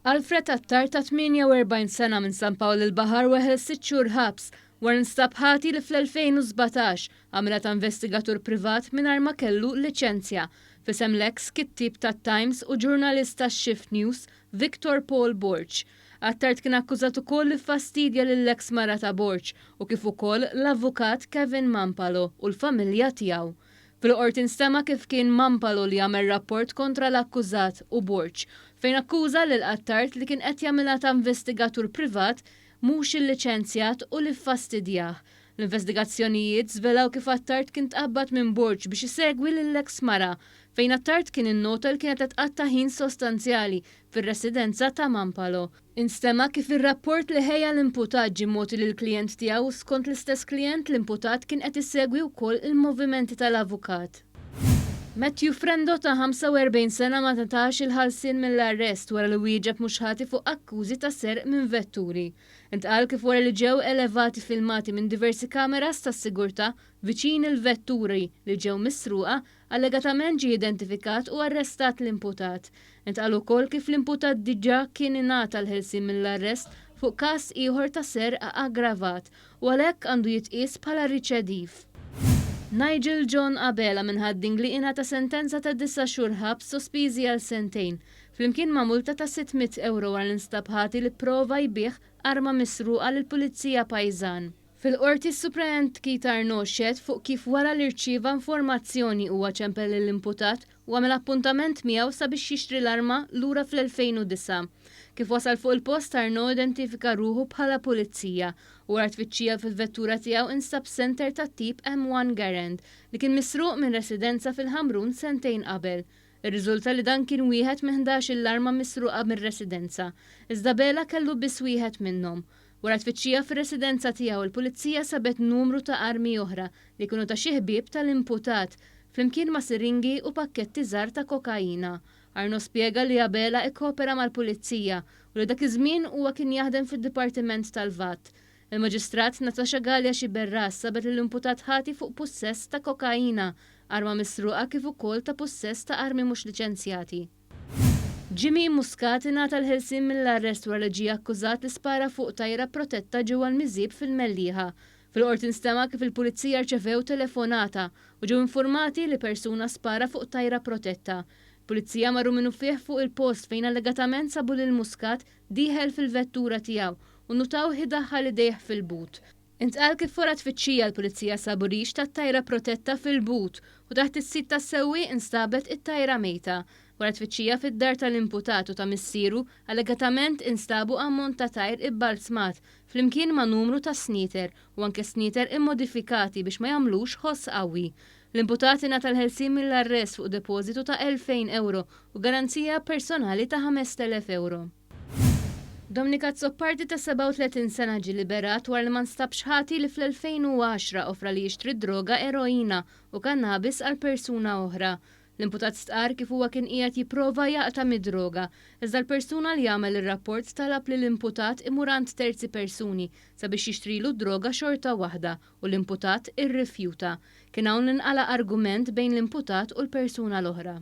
Alfred Attard ta' 48 sena minn San Pawl il-Baħar weħel sitt xhur ħabs wara li nstab ħati li fl-2017 għamilha ta' investigatur privat mingħajr ma kellu liċenzja f'isem l-eks kittieb tat-Times u ġurnalist tax-Shift News Victor Paul Borg. Attard kien akkużat ukoll li ffastidja lill-eks mara ta' Borg u kif ukoll l-avukat Kevin Mampalo u l-familja tiegħu. Fil-Qorti nstema' kif kien Mampalo li għamel rapport kontra l-akkużat u Borg, fejn akkuża lil Attard li kien qed jagħmilha ta' investigatur privat mhux illiċenzjat u li ffastidjah. L-investigazzjonijiet żvelaw kif Attard kien tqabbad minn Borg biex isegwi lill-eks mara, fejn Attard kien innota li kienet qed tqatta' ħin sostanzjali fir-residenza ta' Mampalo. Instema' kif ir-rapport li ħejja l-imputat ġie mogħti lill-klijent tiegħu u skont l-istess klijent l-imputat kien qed isegwi wkoll il-movimenti tal-avukat. Matthew Frendo ta' 45 sena ma ngħatax il-ħelsien mill-arrest wara li wieġeb mhux ħati fuq akkużi ta' serq minn vetturi. Intqal kif wara li ġew elevati filmati minn diversi kameras tas-sigurtà viċin il-vetturi li ġew misruqa, Allegatament ġie identifikat u arrestat l-imputat. Intqal ukoll kif l-imputat diġà kien ingħata l-ħelsien mill-arrest fuq każ ieħor ta' serq aggravat u għalhekk għandu jitqies bħala riċediv. Nigel John Abela minn Ħad-Dingli ingħata sentenza ta' disa' xhur ħabs sospiżi għal sentejn, flimkien ma' multa ta' 600 ewro wara li nstab ħati li pprova jbigħ arma misruqa lill-Pulizija pajżan. Fil-Qorti s-Supreent Keith Arnaud xehed fuq kif wara li rċieva informazzjoni huwa ċempel lill-imputat u għamel appuntament miegħu sabiex jixtri l-arma lura fl-2009. Kif wasal fuq il-post Arnaud identifika ruħu bħala pulizija u wara tfittxija fil-vettura tiegħu instab senter tat-tip M1 Garand li kien misruq minn residenza fil-Ħamrun sentejn qabel. Irriżulta li dan kien wieħed minn ħdax-il arma misruqa mir-residenza, iżda Abela kellu biss wieħed minnhom. Wara tfittxija fir-residenza tiegħu, il-Pulizija sabet numru ta' armi oħra li kienu ta' xi ħbieb tal-imputat, flimkien ma' siringi u pakketti żgħar ta' kokaina. Arnaud spjega li Abela ikkopera mal-Pulizija u li dak iż-żmien huwa kien jaħdem fid-Dipartiment tal-VAT. Il-Maġistrat Natasha Galea Sciberras sabet lill-imputat ħati fuq pussess ta' kokaina, arma misruqa kif ukoll ta' pussess ta' armi mhux liċenzjati. Jimmy Muscat ingħata l-ħelsien mill-arrest wara li ġie akkużat li spara fuq tajra protetta ġewwa l-Miżieb fil-Mellieħa. Fil-Qorti nstema' kif il-Pulizija rċevew telefonata u ġew infurmati li persuna spara fuq tajra protetta. Il-Pulizija marru minnufih fuq il-post fejn allegatament sabu lil Muscat dieħel fil-vettura tiegħu u nnutawh idaħħal idejh fil-but. Intqal kif wara tfittxija l-Pulizija sabu rix tat-tajra protetta fil-but u taħt is-sit tas-sewwieq instabet it-tajra mejta. Wara tfittxija fid-dar tal-imputat u ta' missieru, allegatament instabu ammont ta' tajr ibbalzmat flimkien ma' numru ta' snieter u anke snieter immodifikati biex ma jagħmlux ħoss qawwi. L-imputat ingħata l-ħelsien mill-arrest fuq depożitu ta' 2,000 ewro u garanzija personali ta' 5,000 ewro. Dominic Azzopardi ta' 37 sena ġie liberat wara li ma nstabx ħati li fl-2010 offra li jixtri d-droga eroina u kannabis għal persuna oħra. L-imputat stqarr kif huwa kien qiegħed jipprova jaqta' mid-droga, iżda l-persuna li għamel ir-rapport talab li l-imputat imur għand terzi persuni sabiex jixtrilu d-droga xorta waħda u l-imputat irrifjuta. Kien hawn li nqala' argument bejn l-imputat u l-persuna l-oħra.